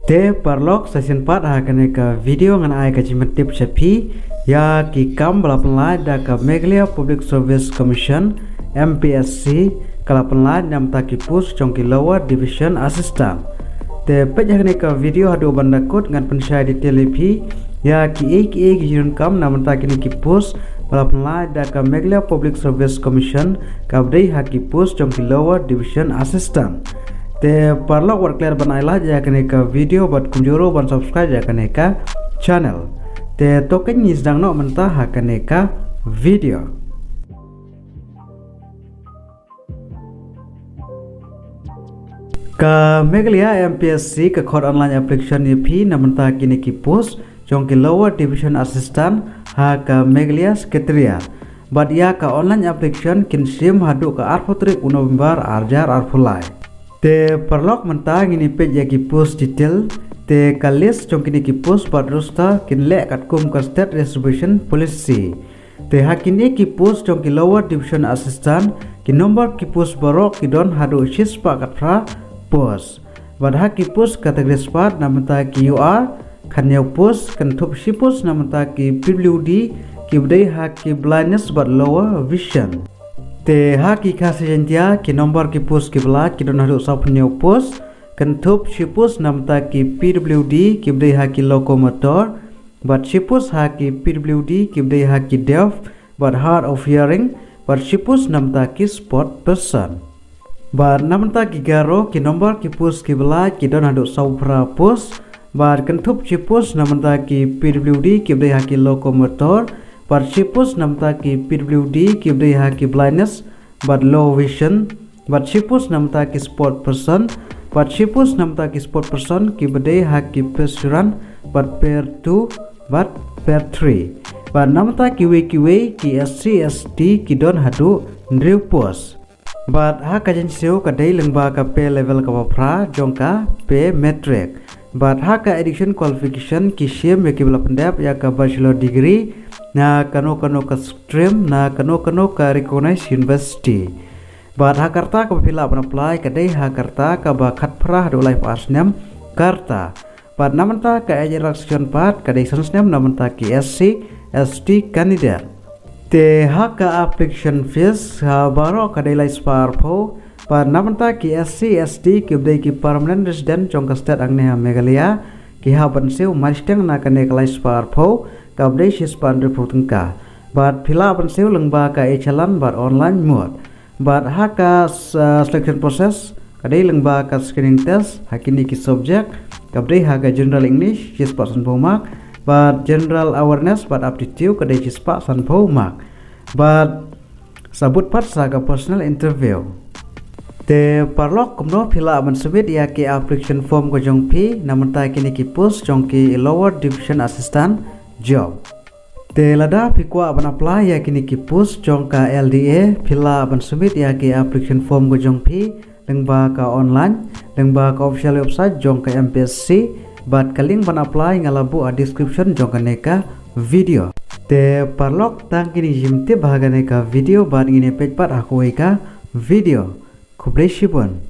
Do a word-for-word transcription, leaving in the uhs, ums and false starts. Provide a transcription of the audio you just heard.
Te paralok, sa shisien pat ha kane ka video ngan ai ka jingpyntip sha phi ïa ki kam ba la pynlait da ka Meghalaya Public Service Commission, M P S C, ka la pynlait na bynta ki post jong ki Lower Division Assistant. Te peit ha kane ka video haduh ban da kut, ngan pynshai detail ïa phi ïa kiei kiei ki jingdonkam na bynta kine ki post ba la pynlait da ka Meghalaya Public Service Commission, kaba dei ha ki post jong ki Lower Division Assistant. Te paralok, wat klet ban ai like ïa kane ka video bad kumjuh ruh ban subscribe ïa kane ka channel. Te to ngin sdang noh mynta ha kane ka video. Ka Meghalaya M P S C ka khot online application ïa phi na bynta kine ki post jong ki Lower Division Assistant ha ka Meghalaya Secretariat. Bad ïa ka online application kin shim haduh ka arphew tarik u November arhajar arphew lai. Te paralok, mynta ngin ïa peit ïa ki post detail. Te ka list jong kine ki post bad roster kin leh katkum ka State Reservation Policy. Te ha kine ki post jong ki Lower Division Assistant, ki number ki post baroh ki don haduh shispah khatphra post. Bad ha ki post categories pat, na bynta ki U R, khathynñiew post, kynthup shi post na bynta ki P W D, kiba dei ha ki blindness bad lower vision. Te ha ki Khasi Jaiñtia, ki number ki post kiba lait ki don haduh sawphew hynñiew post, kynthup shi post na bynta ki P W D, kiba dei ha ki locomotor, bad shi post ha ki P W D, kiba dei ha ki deaf bad hard of hearing, bad shi post na bynta ki sport person. Bad na bynta ki Garo, ki number ki post kiba lait ki don haduh sawphew phra post, bad kynthup shi post na bynta ki P W D, kiba dei ha ki locomotor, bad shi post na bynta ki P W D, kiba dei ha ki blindness bad low vision, bad shi post na bynta ki sport person, bad shi post na bynta ki sport person kiba dei ha ki Pair One bad Pair Two bad Pair Three. Bad na bynta kiwei kiwei ki S C S T ki don haduh hynriew post. Bad ha ka jaiñsiew ka dei lyngba ka pay level kaba phra jong ka pay matrix. Bad ha ka education qualification ki shim ïa kiba la pyndep ïa ka bachelor degree na kano kano ka stream na kano kano ka recognized university. Bad ha ka rta kaba phi lah ban apply ka dei ha ka rta kaba khatphra haduh laiphew ar snem ka rta. Bad na bynta ka age relaxation pat ka dei san snem na bynta ki S C, S T candidate. Te ha ka application fees, ha baroh ka dei laispah arphew. Bad na bynta ki S C, S T kiba dei ki permanent resident jong ka state hangne ha Meghalaya, ki hap ban siew mai shiteng na kane ka laispah arphew, kaba dei shispah hynriewphew tyngka. Bad phi lah ban siew lyngba ka e-challan bad online mode. Bad ha ka s-, ah, selection process ka dei lyngba ka screening test ha kine ki subject, kaba dei ha ka general English shispah sanphew mark, bad general awareness bad aptitude ka dei shispah sanphew mark. Bad sa bud pat sa ka personal interview. Te paralok, kumno phi lah ban submit ïa ki application form ka jong phi na bynta kine ki post jong ki Lower Division Assistant job? Te lada phi kwah ban apply ïa kine ki post jong ka L D A, phi lah ban submit ïa ki application form ka jong phi lyngba ka online, lyngba ka official website jong ka M P S C, bad ka link ban apply nga la buh ha description jong kane ka video. Te paralok, tang kine ki jingtip ha kane ka video, bad ngin ïa peit pat ha kawei ka video. Khublei shibun.